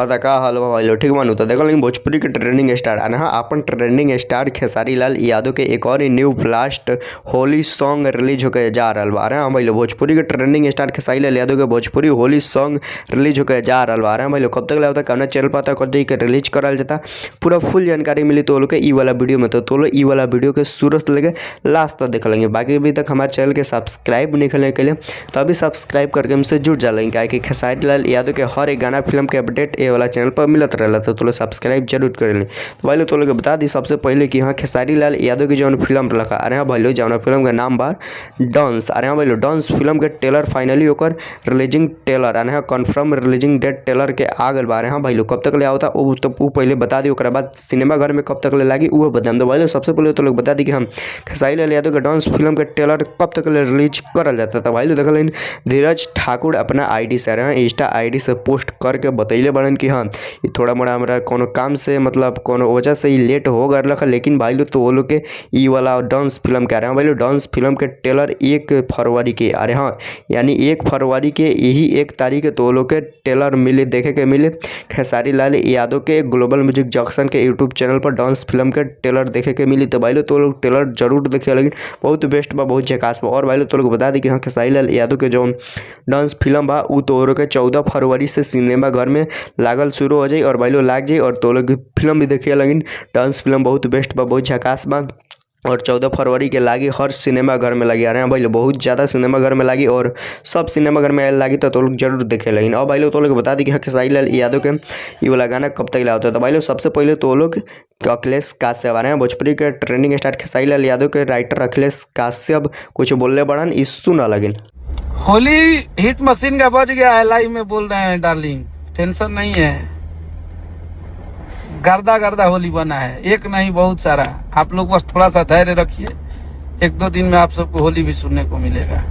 हाँ त का हाल बा भाई लोग, ठीक बानू। तो देखल भोजपुरी के ट्रेंडिंग स्टार आ हाँ अपन ट्रेंडिंग स्टार खेसारी लाल यादव के एक और new blast Holi song release होके जा रहल बा। अरे हाँ भाई लोग, भोजपुरी के ट्रेंडिंग स्टार खेसारी लाल यादव के भोजपुरी होली सॉन्ग रिलीज होके जा रहल बा। अरे हाँ भाई लोग, कब तक ले कौना चैनल पर कब तक रिलीज करल जाता पूरा फुल जानकारी मिली तो लोग के ई वाला वीडियो में। तो लोग ई वाला वीडियो के शुरू से लेके लास्ट तक देख लेंगे। बाकी अभी तक हमारे चैनल के सब्सक्राइब नहीं करने के लिए तो अभी सब्सक्राइब करके हमसे जुड़ जा लेंगे, काहे कि खेसारी लाल यादव के हर एक गाना फिल्म के अपडेट ए वाला चैनल पर मिलत रहेला। तो लोग सब्सक्राइब जरूर कर लें। तो भाई लोग तो लोग बता दी सबसे पहले कि हाँ खेसारी लाल यादव की जौन फिल्म रखा, अरे हाँ भाई लोग जौन फिल्म के नाम बा डांस। अरे हाँ भाई लोग, डांस फिल्म के ट्रेलर फाइनली ओकर रिलीजिंग ट्रेलर अरे हाँ कंफर्म रिलीजिंग डेट ट्रेलर के आ गल बा। अरे हाँ भाई लोग, कब तक ले आवता वो तो वो पहले बता दी, ओकरा बाद सिनेमा घर में कब तक ले लागी वो बता दो। भाई लोग सबसे पहले तो लोग बता दी कि हम खेसारी लाल यादव के डांस फिल्म के ट्रेलर कब तक ले रिलीज करल जाता। तो भाई लोग देखल धीरज ठाकुर अपना आईडी से, अरे हाँ इंस्टा आईडी से पोस्ट करके बतैले बड़न कि हाँ ई थोड़ा मोड़ा हमरा कोनो काम से मतलब कोनो वजह से ई लेट हो गए रहा, लेकिन भाई लोग तो वो लोग के ई वाला डांस फिल्म के, अरे हाँ भाई लोग डांस फिल्म के ट्रेलर 1 फरवरी के, अरे हाँ यानी 1 फरवरी के यही 1 तारीख के तो वो लोग के ट्रेलर मिले, देखे के मिले खेसारी लाल यादव के ग्लोबल म्यूजिक जंक्शन के यूट्यूब चैनल पर डांस फिल्म के ट्रेलर देखे के मिली। तो भाई लोग तो लोग ट्रेलर जरूर देखे, लेकिन बहुत बेस्ट बा, बहुत झकास बा। और भाई लोग तो लोग बता दी कि हाँ खेसारी लाल यादव के जो डांस फिल्म बा उ तो के 14 फरवरी से सिनेमा घर में लागल शुरू हो जाई और भाई लोग लाग जाई और तो लोग फिल्म भी देखे लगिन। डांस फिल्म बहुत बेस्ट बा, बहुत झकास बा और 14 फरवरी के लागी हर सिनेमा घर में लगी। अरे हाँ भाई लोग बहुत ज़्यादा सिनेमा घर में लागी और सब सिनेमा घर में लागी तो लोग जरूर देखे लगिन। और भाई लोग तो लोग बता दी कि हाँ खेसारी लाल यादव के ये वाला गाना कब तक लाता है। तो भाई लोग सबसे पहले तो लोग अखिलेश काश्यप, अरे हाँ भोजपुरी के ट्रेंडिंग स्टार खेसारी लाल यादव के राइटर अखिलेश काश्यप कुछ बोलने बड़न, इस सुना लगिन। होली हिट मशीन का बज गया है, लाइव में बोल रहे हैं डार्लिंग, टेंशन नहीं है। गर्दा गर्दा होली बना है, एक नहीं बहुत सारा। आप लोग बस थोड़ा सा धैर्य रखिए, 1-2 दिन में आप सबको होली भी सुनने को मिलेगा।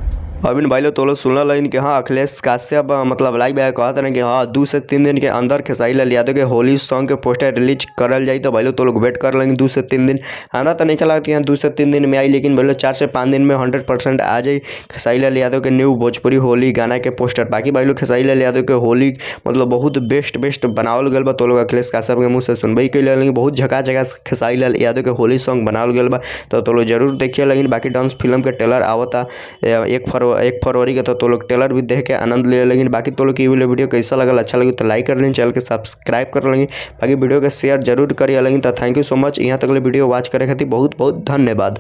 अभी भाई लोग तो लोग सुनल लगिन कि हाँ अखिलेश काश्यप मतलब लाइव आया कहत रहे कि हाँ 2 से 3 दिन के अंदर खेसारी लाल यादव के होली सॉन्ग के पोस्टर रिलीज करल जाई। तो भाई लोग तो लोग वेट कर लेंगे 2 से 3 दिन। हमरा तो नहीं लगता कि हाँ 2 से 3 दिन में आई, लेकिन भाई लोग 4 से 5 दिन में 100% आ जाई खेसारी लाल यादव के न्यू भोजपुरी होली गाना के पोस्टर। बाकी भाई लोग खेसारी लाल यादव के होली मतलब बहुत बेस्ट बेस्ट बनावल गल बा, तो लोग अखिलेश काश्यप के मुँह से सुनबे कैले लगिन। बहुत झकास झकास खेसारी लाल यादव के होली सॉन्ग बनावल गल बा, तो लोग जरूर देखिए लगिन। बाकी डांस फिल्म के ट्रेलर आवता 1 फरवरी के, तो लोग ट्रेलर भी देख के आनंद ले लेंगे। बाकी तो लोग ये वीडियो कैसा लगल, अच्छा लगे तो लाइक कर लेंगे, चैनल के सब्सक्राइब कर लेंगे, बाकी वीडियो के शेयर जरूर करिए लेंगे। तो thank you so much, यहाँ तक वीडियो वॉच करे खातिर बहुत बहुत धन्यवाद।